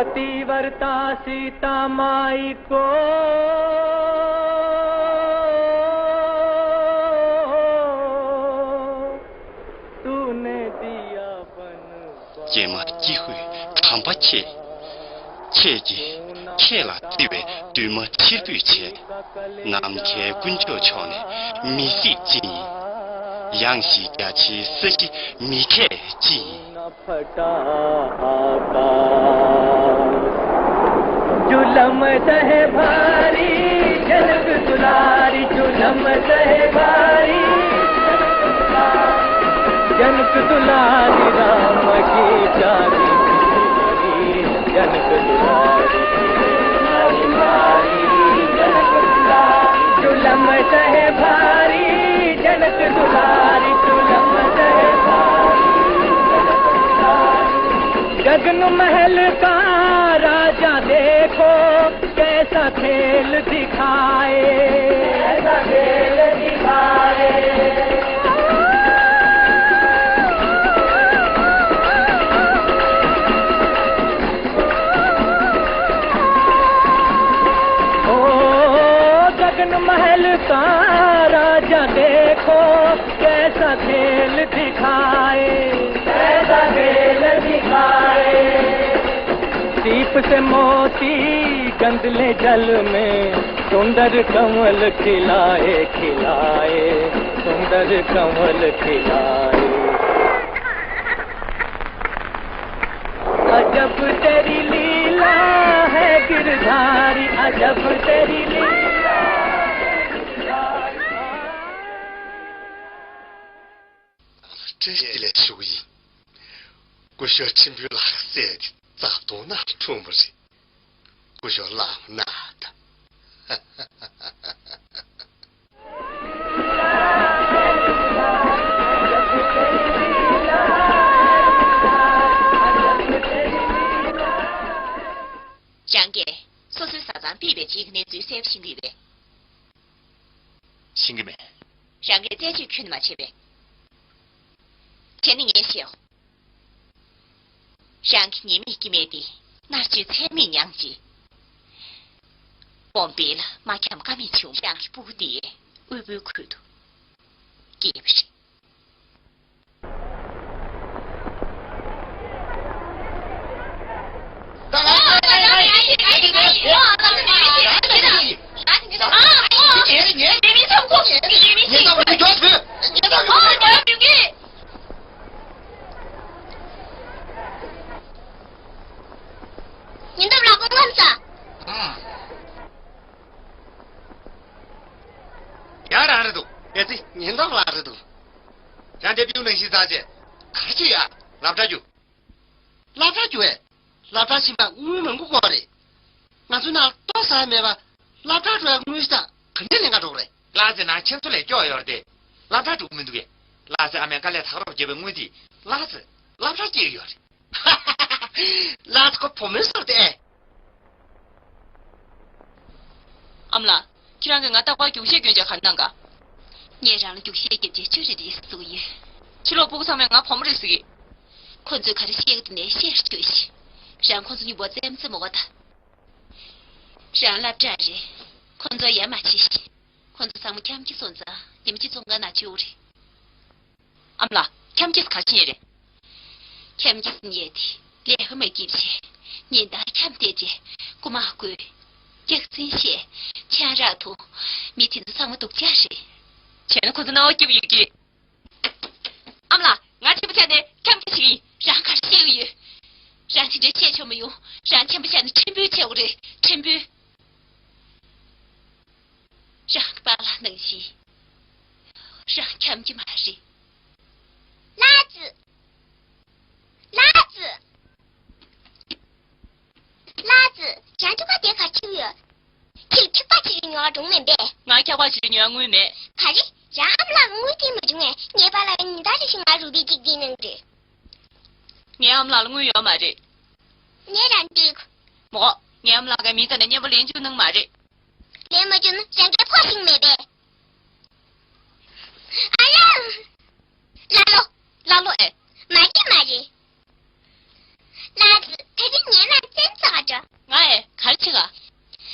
पतिव्रता सीता माई को तूने दिया बन རྒྱལ་མ་སྐྱེ་ཤོས་དམ་པ་ཁྱེད། ཁྱེད་ཀྱིས་ཁྱེད་ལ་བརྩེ་བའི་འདུན་མ་ཕྱིར་འབུད་བྱས། ནམ་མཁའི་དཀོན་མཆོག་མཆོག་ནས་མི་གཟིགས་ཅི་ཡིན། ཡངས་ཤིང་རྒྱ་ཆེའི་ས་གཞི་མི་ཁེགས་ཅི་ཡིན། फटा आकाश। जुलम सहे भारी जनक दुलारी, जुलम सहे भारी जनक दुलारी, राम की प्यारी, जनक दुलारी, जुलम सहे भारी जनक दुलारी, जुलम सहे भारी। गगन महल का राजा देखो, कैसा खेल दिखाए, कैसा खेल दिखाए। ओ गगन महल का राजा देखो, कैसा खेल दिखाए, कैसा खेल दिखाए। सीप से मोती गंदले जल में, सुंदर कंवल खिलाए, खिलाए, सुंदर कंवल खिलाए। अजब तेरी लीला है गिरधारी, अजब तेरी लीला। བཀྲ་ཤིས་བདེ་ལེགས་ཞུ་གི་ཡིན། སྐུ་ཞབས་ཁྲིན་པོའི་ལག་རྩལ་དེ་རྩ་དོན་ན་འཁྲུངས་པ་རེད། སྐུ་ཞབས་ལགས་ན་ད། རང་གིས་སོ་སོའི་བཟའ་ཚང་ཕུད་པའི་རྗེས་ཀྱི་གནས་ཚུལ་གསལ་པོ་ཤེས་ཀྱི་ཡོད་པས། ཤེས་ཀྱི་མེད། རང་གིས་རྩད་གཅོད་ཁྱོན་ནས་མ་བྱས་པས། བྱས་ན་ངས་བཤད་འོ། རང་གི་ཉེས་མེད་སྐྱེ་དམན་དེ་མནར་གཅོད་ཚད་མེད་མྱངས་རྗེས། བོམ་བེ་ལ་མ་འཁྱམ་ཀ་མེད་བྱུང་། རང་གི་སྤུ་གུ་དེ་དབུལ་པོའི་ཁུལ་དུ་སྐྱེས་པ་རེད། གལ་ཏེ་ཉེན་རྟོག་ལགས་རེད་འདུག་ཡང་དེ་པིའུ་ནང་བཞིན་ཟ་བྱས་ག་རེ་བྱེད་ཡ། སློབ་གྲྭ་རྒྱུགས། སློབ་གྲྭ་རྒྱུགས་ཨེ། སློབ་གྲྭ་ཕྱིན་པ་དངུལ་མང་པོ་དགོས་རེད། ང་ཚོའི་ནང་ལྟོ་ཟ་ཡ་མེད་པ། སློབ་གྲྭ་འགྲོ་ཡ་དངུལ་ཞིག་དང་ག་འདྲས་ལེན་ག་འགྲོ་གི་རེད། ལགས་སེ་ནང་ཁྱིམ་ཚང་ལས་སྐྱོ་ཡོད་རེད་དེ། སློབ་གྲྭ་འགྲོ་གི་མི་འདུག་གས། ལགས་སེ་ཨ་མས་དཀའ་ལས་ཐག་རོགས་བརྒྱབ་པའི་དངུལ་དེ་ལགས་སེ་སློབ་གྲྭ་སྐྱེལ་གི་ཡོད་རེད། ལགས་སེ་ཁོ་བུ་མོའི་སོར་དེ་ཨེ། ཨ་མ་ལགས། ཁྱེད་རང་གིས་ང་རྟག་པར་རྒྱུགས་བཤད་སྐྱོན་ཆ་ག་རེ་གནང་ག་ངས་རང་ལ་རྒྱུགས་བཤད་རྒྱབ་ཆེད་ཆུ་རེ་རེ་ཟེར་གྱི་ཡོད། ཕྱི་ལོགས་སྤུ་གུ་ཚང་མས་ང་བུ་མོ་རེད་ཟེར་གི། ཁོ་ཚོས་ག་རེ་བཤད་ཀྱི་འདུག་ནས་བཤད་རྒྱུ་ཞིག་རང་ཁོ་ཚོ་མཉམ་པོ་རྩེད་མོ་རྩེ་མོ་ག་ད། རང་སློབ་གྲྭ་རེད། ཁོ་ཚོ་ཡ་མ་བྱེད་ཤིག་ཁོ་ཚོ་ཚང་མ་འཁྱམ་སྐྱེས་སོང་ཙང་ཉི་མ་གཅིག་བཙོན་ཁང་ནང་བཅུག་རེད། ཨ་མ་ལགས། འཁྱམ་སྐྱེས་ག་རེ་བྱེད་ཡས་རེད། འཁྱམ་སྐྱེས་ཟེར་ཡས་དེ་ལས་ཀ་མ་སྐྱིད་བྱས། ཉིན་ལྟར་འཁྱམ་བསྡད་བྱས། རྐུ་མ་རྐུ། སྐྱག་རྫུན་བཤད། ཆང་རག་འཐུང་། མི་དེ་ཚོ་ཚང་མ་སྡུག་ཅག་རེད། བྱས་ན་ཁོ་ཚོ་སྣང་བ་སྐྱིད་པོ་ཡོད་ཀྱི། ཨ་མ་ལགས། ང་ཆེན་པོ་ཆགས་ནས་འཁྱམ་སྐྱེས་བྱེད་ཀྱི་ཡིན། རང་ག་རེ་བཤད་ཀྱི་ཡོད། རང་དེ་འདྲའི་བཤད་ཆོག་མ་ཡོང་། རང་ཆེན་པོ་ཆགས་ནས་ཕྲན་བུ་བྱེད་དགོས་རེད། ཕྲན་བུ། རང་གི་པཱ་ལགས་ནང་བཞིན་རང་འཁྱམ་གྱི་མ་རེད། ལགས་སེ། ལགས་སེ། ལགས་སེ། རང་ཁྱོ་ག་དེ་ག་ཁྱིམ་ཡོད། ཁྱེད་ཁྱག་པ་ཆེ་རིགས་ཉོ་བ་འགྲོ་མིན་པས། ང་ཁྱག་པ་ཆེ་རིགས་ཉོ་ཡ་དངུལ་མེད། ག་རེ། རང་ཨ་མ་ལགས་ལ་དངུལ་སྟེར་མ་བྱུང་ངས། ངའི་པཱ་ལགས་ཉིན་ལྟར་རེ་བཞིན་ང་རུ་པི་གཅིག་སྟེར་གནང་གི་རེད། ངའི་ཨ་མ་ལགས་ལ་དངུལ་ཡོད་མ་རེད། ངས་རང་སྟེར་གི། མོ། ངའི་ཨ་མ་ལགས་ཀྱིས་མི་ཚང་ནས་མཉམ་པོ་ལེན་བཅུག་གནང་མ་རེད། ལེན་མ་བཅུག་ན་རང་གིས་ཕོག་ཤེས་མེད་པས། ཨ་ལ། ཀླ་ཀློ། ཀླ་ཀློ་ཨེ། མ་རེད་མ་རེད། ལགས་སེ། ད་རེས་ངའི་ནང་རྩེད་མོ་རྩེ་ག་འགྲོ། ང་ཨེ། ག་རེ་བྱེད་ག་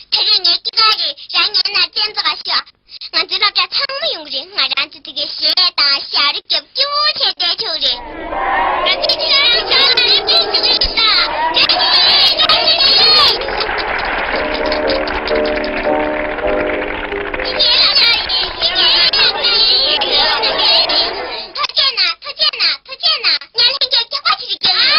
ད་རེས་ངའི་སྐྱེས་སྐར་རེད། རང་ངའི་ནང་རྩེད་མོ་རྩེ་ག་ཤོག་ང་ཚོའི་སློབ་གྲྭ་ཚང་མ་ཡོང་གི་རེད། ང་རང་ཚོ་དེ་གའི་གཞས་དང་ཞབས་བྲོ་རྒྱབ་སྐྱོ་བོ་བྱས་བསྡད་ཆོག་རེད། ང་ཚོས་ཁྱེད་རང་ཚོ་ལ་རེ་སྐུལ་ཞུ་གི་ཡིན་ད། རེ་སྐུལ་རེ་སྐུལ་རེ་སྐུལ། ཡིན་ངའི་སློབ་གྲྭ་ཡིན། ཡིན་ངའི་སློབ་གྲྭ་ཡིན། ཐུགས་རྗེ་གནང་། ཐུགས་རྗེ་གནང་། ཐུགས་རྗེ་གནང་། ངས་ལྷན་རྒྱས་སྐྱག་པ་ཅིག་རྒྱག་ཡིན།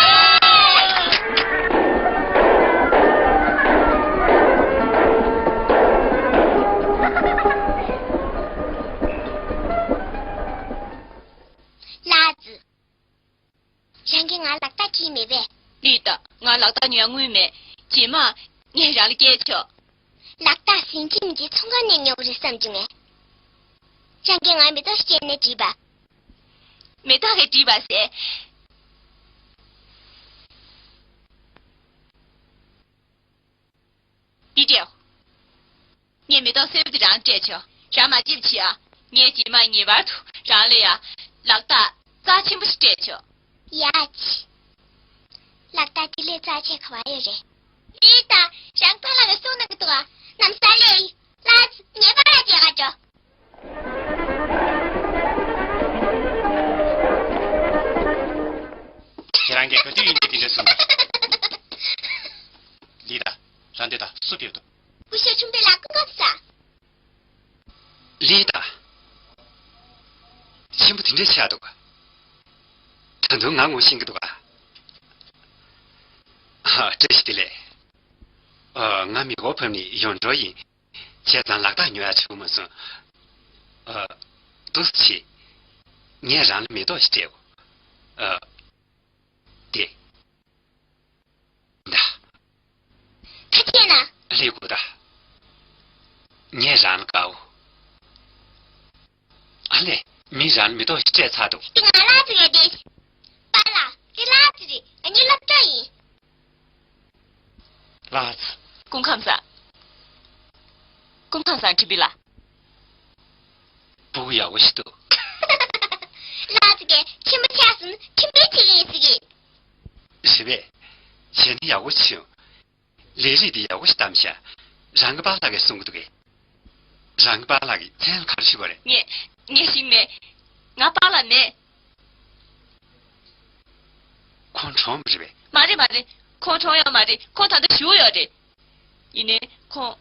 ལགས་སེ། རང་གིས་ང་ལག་རྟགས་ཁྱེར་མེད་པས། ལི་ཏ། ང་ལག་རྟགས་ཉོ་ཡ་དངུལ་མེད། རྗེས་མ་ངས་རང་ལ་སྐྱེལ་ཆོག་ལག་རྟགས་ཟིན་གྱི་མིན་གྱི་ཚོང་ཁང་ནས་ཉོ་གི་རེད་བསམ་བྱུང་ངས། རང་གིས་ང་མེ་ཏོག་སྐྱེལ་ནས་བྲིས་པ། མེ་ཏོག་གིས་བྲིས་པ་ཟེར། འདི་སྤྲད། ངས་མེ་ཏོག་སེར་པོ་དེ་རང་སྤྲད་ཆོག་རང་མ་ལྕེབ་བྱེད་ཨ། ངས་རྗེས་མ་ངེས་པར་དུ་རང་ལ་ཡ་ལག་རྟགས་རྩ་ཆེན་པོ་ཞིག་སྤྲད་ཆོག་ཡ་ཆི། ལག་རྟགས་དེ་ལས་རྩ་ཆེ་ག་བ་ཡོད་རེད། ལི་ཏ། རང་པཱ་ལགས་ཀྱིས་གསུངས་གནང་གི་འདུག་ཨ། གནམ་ས་ལས། ལགས། ངའི་པཱ་ལགས་མཇལ་ག་འགྲོ། ཁྱེད་རང་གིས་ག་དུས་ཡིན་གྱི་དེ་འདྲ་གསུངས། ལི་ཏ། རང་འདི་ད་སུ་ཕེབས་འདུག་སྐུ་ཞབས་ཆུང་པའི་ལགས། སྐུ་ཁམས་བཟང་། ལི་ཏ། ཆེན་པོ་དེ་འདྲས་ཆགས་འདུག་ད་དུང་ང་ངོ་ཤེས་ཀྱི་འདུག་ག་ཨ། བཀྲ་ཤིས་བདེ་ལེགས། ཨ། ང་མེག་གྷོ་ཕེབས་ནས་ཡོང་འགྲོ་ཡིན། བྱས་ཙང་ལག་རྟགས་ཉོ་ཡ་བྱུང་མ་སོང་། ཨ། ཏོག་ཙམ་བྱེད། ངས་རང་ལ་མེ་ཏོག་ཞིག་སྤྲད། ཨ། དེ། ད། ཐུགས་རྗེ་གནང་། ལེགས་གོ་ད། ངས་རང་ལ་དགའ་འོ། ཨ་ལས། མི་རང་ལ་མེ་ཏོག་ཞིག་སྤྲད་ཚར་འདུག་དེ་ང་ལགས་ཀྱི་རེད་དེ། པཱ་ལགས། དེ་ལགས་ཀྱི་རེད། ཨ་ནི་སློབ་གྲྭ་ཡིན། ལགས་སོ། སྐུ་ཁམས་བཟང་། སྐུ་ཁམས་བཟང་། ཁྲི་པི་ལགས། སྤུ་གུ་ཡག་པོ་ཞིག་འདུག་ལགས་ཀྱིས་ཁྱིམ་པ་ཆགས་སོང་ན་ཁྱིམ་པའི་ཚིག་ཡིན་ཟེར་གི། རེད་པས། བྱས་ན་ཡག་པོ་བྱུང་། ལས་རིགས་འདི་ཡག་པོ་ཞིག་བདམས་ཤག་རང་གི་པཱ་ལགས་ཀྱིས་གསུང་གི་འདུག་གས། རང་གི་པཱ་ལགས་ཀྱི་མཚན་ལ་ག་རེ་ཞུ་དགོས་རེད། ངས། ངས་ཤེས་མེད། ང་པཱ་ལགས་མེད། ཁོང་གྲོངས་པ་རེད་པས། མ་རེད་མ་རེད། ཁོང་གྲོངས་ཡོད་མ་རེད། ཁོང་ད་ལྟ་བཞུགས་ཡོད་རེད། ཡིན་ནའི་ཁོང་།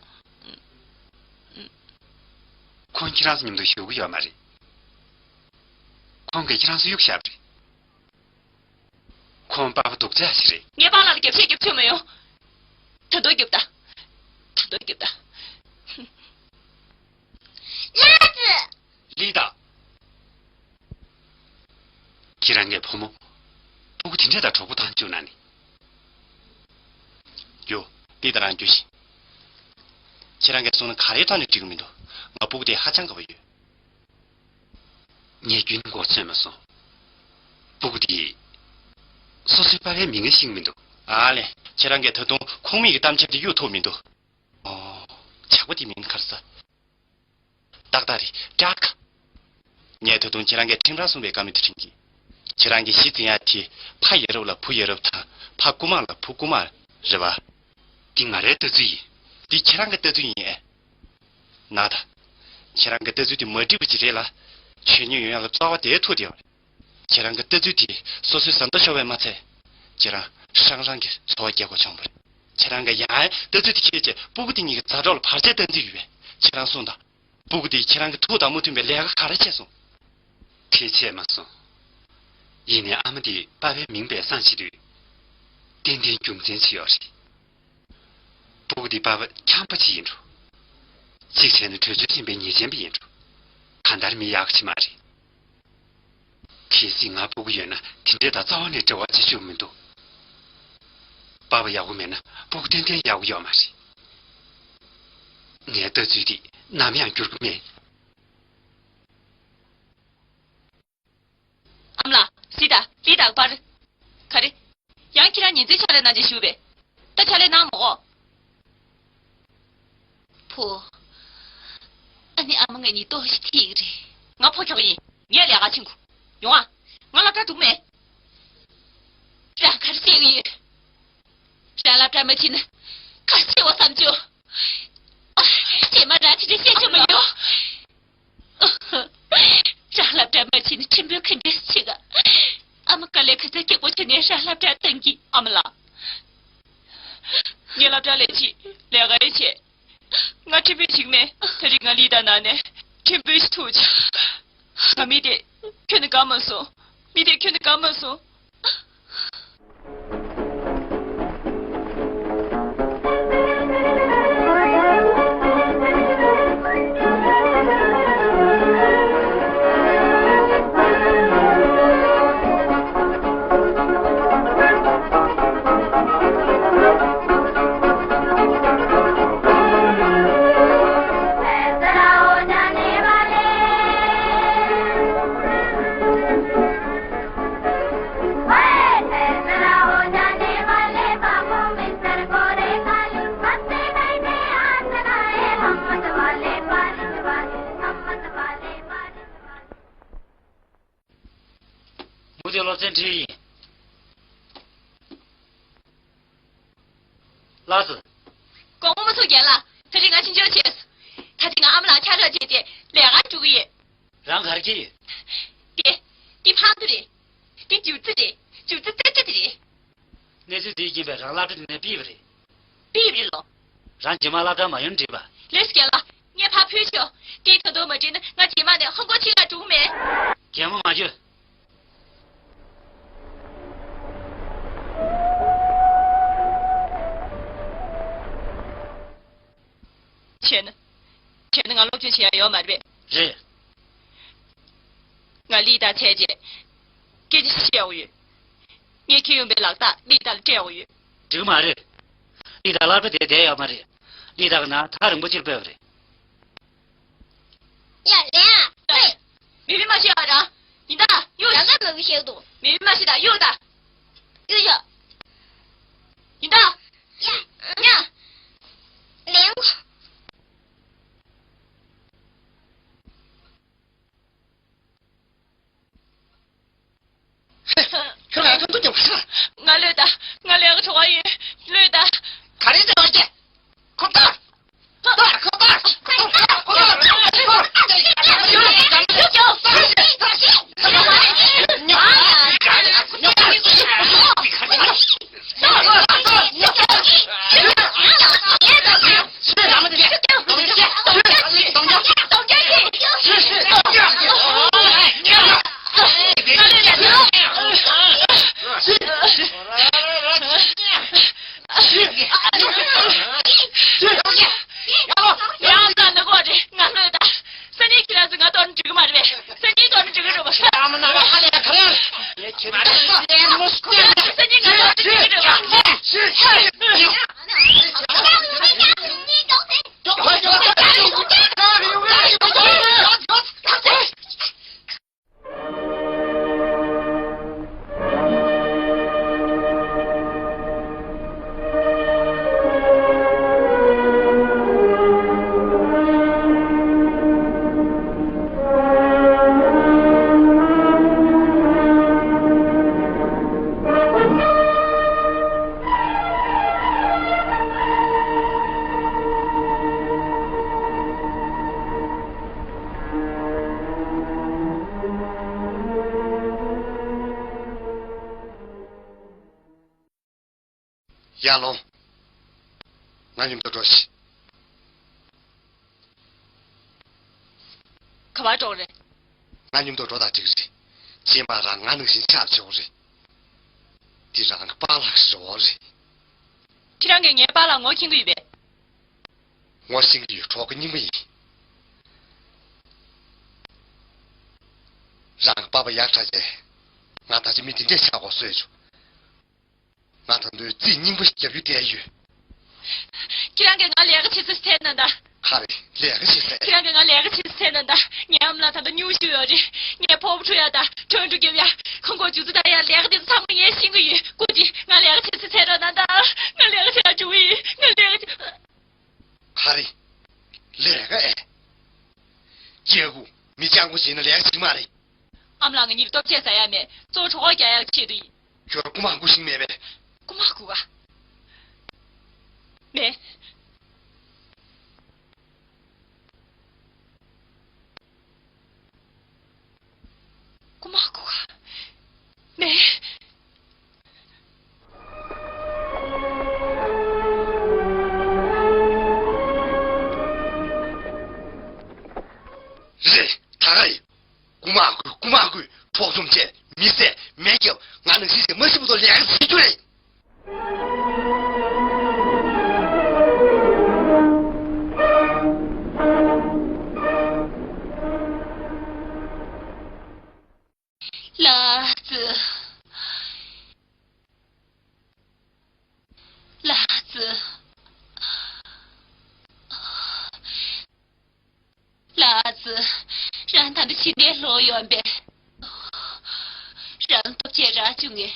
ཁོང་ཁྱེད་རང་ཚོ་མཉམ་དུ་བཞུགས་ཀྱི་ཡོད་མ་རེད། ཁོང་གིས་ཁྱེད་རང་ཚོ་གཡུགས་བཞག་པ་རེད། ཁོང་པགས་པ་སྡུག་ཅག་ཞིག་རེད། ངས་པཱ་ལགས་ལ་རྒྱབ་བཤད་རྒྱབ་ཆོག་མ་ཡོང་། ད་དུང་རྒྱབ་ད། ད་དུང་རྒྱབ་ད། ལགས་སོ། ལི་ཏ། ཁྱེད་རང་གི་བུ་མོ། སྤུ་གུ་དེ་འདྲས་དང་གྲོགས་པོ་བཏང་བཅུག་ན་ནི། རྒྱུ། འདི་ད་རང་རྒྱུ་ཞིག་ཁྱེད་རང་གིས་གསུངས་ན་ག་རེ་བཏང་ནས་འགྲིག་གི་མི་འདུག་ང་སྤུ་གུ་དེ་ཧ་ཅང་དགའ་པོ་ཡོད། ངས་རྒྱུན་མགོ་ཚོས་མ་སོང་། སྤུ་གུ་དེ། སོ་སོའི་པ་ཕའི་མིང་ཤེས་མི་འདུག་ཨ་ལས། ཁྱེད་རང་གིས་ད་དུང་ཁོང་མིག་གི་གཏམ་འཆལ་དེ་གཡུག་ཐུབ་མི་འདུག་ཨོ། ཇག་པ་དེ་མིང་ག་རེ་ཟ། ཏག་ཏག་རེད། ཀྲག་ངས་ད་དུང་ཁྱེད་རང་གིས་ཁྲིམས་རར་སོང་བའི་བཀའ་མོལ་དེ་དྲན་གི། ཁྱེད་རང་གི་གཞི་འཛིན་ཡག་དེ་ཕ་ཡ་རབས་ལ་བུ་ཡ་རབས་དང་ཕ་རྐུ་མ་ལ་བུ་རྐུ་མ་རེད་པ། འདི་ང་རའི་ལྟ་ཚུལ་ཡིན། འདི་ཁྱེད་རང་གི་ལྟ་ཚུལ་ཡིན་ཨེ། ན་ད། ཁྱེད་རང་གི་ལྟ་ཚུལ་དེ་མ་འགྲིག་པ་ཅིག་རེད་ལ། འཇོན་ནུས་ཡོང་ཡག་ལ་རྩ་བ་དེ་ཐུག་བསྡད་པ་རེད། ཁྱེད་རང་གི་ལྟ་ཚུལ་དེ་སོ་སོའི་བཟའ་ཟླ་ཤོར་བས་མ་ཚད། ཁྱེད་རང་རང་རང་གི་འཚོ་བ་སྐྱེལ་དགོས་བྱུང་བ་རེད། ཁྱེད་རང་གི་ཡང་ལྟ་ཚུལ་དེ་ཁྱེད་ཀྱི་སྤུ་གུ་དེ་གཉིས་ཀྱི་མཛའ་གྲོགས་ལ་བར་ཆད་གཏོང་རྩིས་ཡོད་པས། ཁྱེད་རང་གསུངས་དང་། སྤུ་གུ་དེ་ཁྱེད་རང་གི་ཐུགས་དང་མ་མཐུན་པའི་ལས་ཀ་ག་རེ་བྱས་སོང་། དེ་བྱས་མ་སོང་། ཡིན་ནའི་ཨ་མ་དེ་པ་ཕའི་མིང་སྦས་གསང་བྱེད་དུས། ཏན་ཏན་རྒྱུ་མཚན་ཅིག་ཡོད་རེད། སྤུ་གུ་དེ་པ་ཕ་འཁྱམ་པ་ཅིག་ཡིན་འགྲོ། གཅིག་བྱས་ན་བྲོས་བྱོལ་ཕྱིན་པའི་ཉེས་ཅན་པ་ཡིན་འགྲོ། གང་ལྟར་མི་ཡག་ཅིག་མ་རེད། གལ་སྲིད་ང་སྤུ་གུ་ཡོད་ན་དེ་འདྲའི་དང་རྩ་བ་ནས་འབྲེལ་བ་བྱེད་ཆོག་མི་འདུག་པ་ཕ་ཡག་པོ་མེད་ན་སྤུ་གུ་ཏན་ཏན་ཡག་པོ་ཡོད་མ་རེད། ངའི་ལྟ་ཚུལ་འདི་ནམ་ཡང་འགྱུར་གི་མེད། ཨ་མ་ལགས། ལི་དང་། ལི་དང་པར། ག་རེ། ཡང་ཁྱེད་རང་ཉིན་མཚན་ཕྱག་ལས་གནང་བྱས་བཞུགས་པས། ད་ཕྱག་ལས་གནང་མ་གོ། བུ། ཨ་ནེ་ཨ་མ་ང་གཉིས་ལྟོགས་ཤི་ཐིག་རེད། ང་ཕོ་ཁྱོག་ཡིན། ངས་ལས་ཀ་ཕྱིན་དགོས། ཡོང་ཨ། ང་སློབ་གྲྭ་འགྲོ་མེད། རང་ག་རེ་བྱེད་ཀྱི་ཡོད། རང་སློབ་གྲྭ་མ་ཕྱིན་ན་ག་རེ་བྱེད་དགོས་བསམ་བྱུང་། རྗེས་མ་རང་དེ་འདྲ་བཤད་རྒྱུ་མ་ཡོང་། རང་སློབ་གྲྭ་མ་ཕྱིན་ན་ཁྲིམས་དཔོན་ག་འདྲས་བྱེད་ག། ཨ་མ་དཀའ་ལས་ཁ་ཚ་སྐྱིད་པོ་བྱས་ནས་རང་སློབ་གྲྭར་བཏང་གི། ཨ་མ་ལགས། ངས་སློབ་གྲྭ་ལས་བྱེད། ལས་ཀ་ཡང་བྱེད། ང་ཁྲིམས་དཔོན་བྱེད་ཀྱི་མེད། ད་རེས་ང་ལི་དང་ན་ནས་ཁྲིམས་དཔོན་ཞིག་ཐུག་བྱུང་། ང་མི་དེ་ཁྱོན་ནས་དགའ་མ་སོང་། མི་དེ་ཁྱོན་ནས་དགའ་མ་སོང་། མུ་མཐུད་སློབ་ཚན་ཁྲིད་ཡིན། ལགས་སོ། དགོང་མོ་མ་ཚུགས་རྒན་ལགས། ད་རེས་ང་ཕྱིན་ཆད་བྱས་སོང་། ད་ཐེངས་ང་ཨ་མ་ལགས་ཁྱབ་བསྒྲགས་བྱས་རྗེས་ལས་ཀར་འགྲོ་གི་ཡོད། རང་ག་རེ་བྱེད་ཀྱི་ཡོད། དེ། འདི་ཕག་མདོག་རེད། འདི་རྒྱུག་རྩེ་རེད། རྒྱུག་རྩེ་རྩེ་རྩེ་དེ་རེད། གནས་ཚུལ་འདི་ཡིན་པས་རང་སློབ་གྲྭ་འདི་ནས་ཕུད་པ་རེད། ཕུད་པ་རེད་ལོ། རང་རྗེས་མ་སློབ་གྲྭར་མ་ཡོང་ན་འགྲིག་པ། ལགས་སོ་རྒན་ལགས། ངས་ཕར་ཕུད་ཆོག་དེ་ད་དུང་མ་འགྲིག་ན་ང་རྗེས་མ་ནས་ཧོང་ཀོང་ཕྱི་ལ་འགྲོ་གི་མེད། གད་མོ་མ་རྒྱོབ། བྱས་ན། བྱས་ན་ང་སློབ་སྦྱོང་བྱེད་ཡ་ཡོད་མ་རེད་པས། རེད། ང་ལི་དང་འཕྲད་རྗེས། སྐད་ཆ་བཤད་ཡོང་གི་ཡོད། ངས་ཁྱེར་ཡོང་པའི་ལག་རྟགས་ལི་དང་ལ་སྤྲད་ཡོང་གི་ཡོད། འགྲིག་མ་རེད། ལི་དང་སློབ་གྲྭ་དེར་བསྡད་ཡོད་མ་རེད། ལི་དང་གི་ནང་ཐག་རིང་པོ་ཕྱིར་སྤོས་པ་རེད། ཡ་ལན་ཨ། མི་མི་མ་ཤེས་ཨ་ར། ཡིན་ད། ཡོད། རང་ད་མི་མི་ཤེས་འདུག་མི་མི་མ་ཤེས་ད་ཡོད་ད། ཡོད་ཡ། ཡིན་ད། ཡ། ཡ། ལན། ཁྱོད་ལ་ཐོན་ཐུབ་ཀྱི་མ་རེད། ང་ལོས་ད། ང་ལས་ཀ་གྲོགས་ཡིན། ལོས་ད། ག་རེ་ཟེར་བ་ཀྱེ། ཁོ་ད། ད་ཁོ་ད། ཡང་ན་ནི་གོ་རེ་ང་ལོས་ད། སང་ཉིན་ཁྱེད་རང་ཚོ་ང་གཏོར་ན་འགྲིག་གི་མ་རེད་པས། སང་ཉིན་གཏོར་ན་འགྲིག་གི་རེད་པ། ཨ་མ་ན་ཧ་ལས་ག་ལ། ཡར་ལོངས། ང་མཉམ་དུ་འགྲོ་ཤིག་ག་པར་འགྲོ་རེད། ང་མཉམ་དུ་འགྲོ་དང་འགྲིག་རེད། རྗེས་མ་རང་ང་ནང་བཞིན་ཆགས་བྱེད་དགོས་རེད། འདི་རང་གི་པཱ་ལགས་ཀྱི་རེ་བ་རེད། ཁྱེད་རང་གིས་ངའི་པཱ་ལགས་ངོ་མཁྱེན་གྱི་ཡོད་པས། ངོ་ཤེས་ཀྱི་ཡོད། གྲོགས་ཀྱི་རྙིང་པ་ཡིན། རང་གི་པ་ཕ་ཡག་དྲགས་བྱས། ང་ད་ཆ་མི་དེ་འདྲས་ཆགས་དགོས་བཟོས་བྱུང་། ང་ད་དུང་རྩིས་རྙིང་པ་ཞིག་རྒྱབ་རྒྱུ་བསྡད་ཡོད། ཁྱེད་རང་གིས་ང་ལས་ཀ་བྱེད་ས་ཟེར་ན་ད། ག་རེ་ལས་ཀ་བྱེད་ས། ཁྱེད་རང་གིས་ང་ལས་ཀ་བྱེད་ས་ཟེར་ན་ད། ངའི་ཨ་མ་ལགས་ད་ལྟ་སྙུང་གཞི་ཡོད་རེད། ངས་ཕོར་པ་འཁྲུ་ཡ་ད་ཁྲོན་ཁྲུ་རྒྱབ་ཡ། ཁང་ཁོག་ཇུ་ཙི་ད་ཡ། ལས་ཀ་དེ་ཚོ་ཚང་མ་ངས་ཤེས་ཀྱི་ཡོད། སྐུ་མཁྱེན། ང་ལས་ཀ་བྱེད་ས་ཟེར་རོགས་གནང་ད། ང་ལས་ཀ་བྱེད་ཡ་འགྲོ་གི་ཡིན། ང་ལས་ཀ་བྱེད། ག་རེ། ལས་ཀ་ཨེ། སྐྱེ་དགུ་མི་སྤྱང་པོ་བྱས་ན་ལས་ཀ་བྱེད་ཀྱི་མ་རེད། ཨ་མ་ལགས་ང་གཉིས་ལ་ལྟོ་ཆས་ཟ་ཡ་མེད། གཙོ་བོ་གྲོད་ཁོག་རྒྱག་ཡག་ཆེད་དུ་ཡིན། ཁྱོད་རྐུ་མ་རྐུ་ཤེས་མེད་པས། རྐུ་མ་རྐུ་ག་མེད། རྐུ་མ་རྐུ་ག་མེད། རེད། ད་ག་རེད། རྐུ་མ་རྐུ། རྐུ་མ་རྐུ། འཕྲོག་བཅོམ་བྱས། མི་བསད། མེ་བརྒྱབ། ང་ནང་བཞིན་བྱས། མ་ཤི་བར་དུ་ལས་ཀ་བྱེད་རྒྱུ་རེད། ལགས་སོ། ལགས་སོ། ལགས་སོ། རང་ད་ལྟ་ཕྱི་ནས་ལོག་ཡོང་པས། རང་ལ་ཐུག་རྗེས་རག་བཅུག་ངས།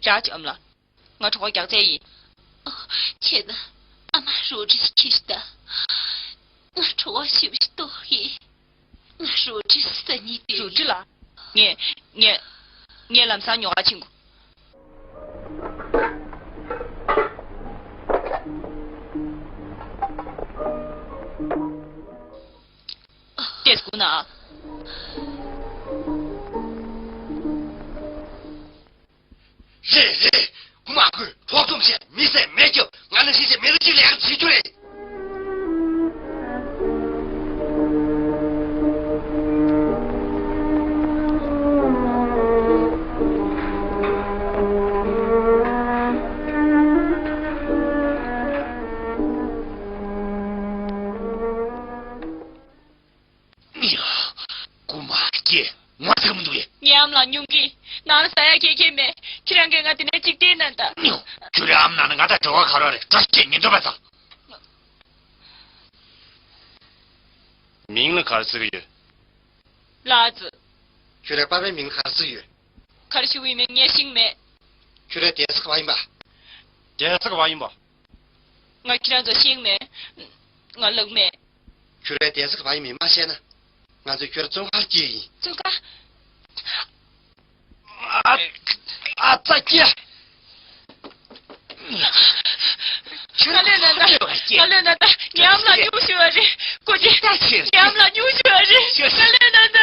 རག་བཅུག་ཨ་མ་ལགས། ང་གྲོད་ཁོག་རྒྱགས་བསྡད་ཡིན། ཨོ། བྱས་ན་ཨ་མ་རུ་ཏྲི་ཁྱེར་ཤོག་དང་། ང་གྲོད་ཁོག་ཞེ་པོ་ཞིག་ལྟོགས་ཡིན། ང་རུ་ཏྲི་ཟ་སྙིང་འདོད་ཡིན། རུ་ཏྲི་ལགས། ངས། ངས། ངས་ལམ་སང་ཉོ་ག་ཕྱིན་དགོས། ཏོག་ཙམ་སྒུག་ན། རེད་རེད། རྐུ་མ་རྐུ། འཕྲོག་བཅོམ་བྱས། མི་བསད། མེ་བརྒྱབ། ང་ནང་བཞིན་བྱས་མི་ལ་གཅིག་ལས་ཀ་བྱེད་རྒྱུ་རེད། ཡ། རྐུ་མ་སྐྱེས། ངོ་ཚ་གི་མི་འདུག་གས། ངའི་ཨ་མ་ལགས་སྙུང་གི། ནང་ལ་ཟ་ཡག་ག་གེ་མེད། ཁྱེད་རང་གིས་ང་དེ་ནས་གཅིག་བསྡད་ན་ད། ཉོ། ཁྱོད་རའི་ཨ་མ་ལགས་ནི་ང་དང་འབྲེལ་བ་ག་རེ་རེད། འགྲོ། ཁྱེད་ཉིན་དུ་བ་ཚ། མིང་ལ་ག་རེ་ཟེར་གི་ཡོད། ལགས་སོ། ཁྱོད་རའི་པ་ཕའི་མིང་ལ་ག་རེ་ཟེར་གི་ཡོད། ག་རེ་ཞུ་གི་ཡིན་མིན་ངས་ཤེས་ཀྱི་མེད། ཁྱོད་རའི་གདན་ས་ག་པར་ཡིན་པ། གདན་ས་ག་པར་ཡིན་པ། ང་ཁྱེད་རང་ཚོ་ཤེས་ཀྱི་མེད། ང་ལབ་མེད། ཁྱོད་རའི་གདན་ས་ག་པར་ཡིན་མིན་མ་བཤད་ན། ང་ཚོས་ཁྱོད་བཙོན་ཁང་སྐྱེལ་ཡིན། བཙོན་ཁང་། ཨ། ཨ་ཙ་ཀྱེ། ང་ལོས་ན་ད། ང་ལོས་ན་ད། ཉམས་ལ་སྙུང་ཞུ་བ་རེད། ཀོ་ཅི། ཉམས་ལ་སྙུང་ཞུ་བ་རེད། ང་ལོས་ན་ད།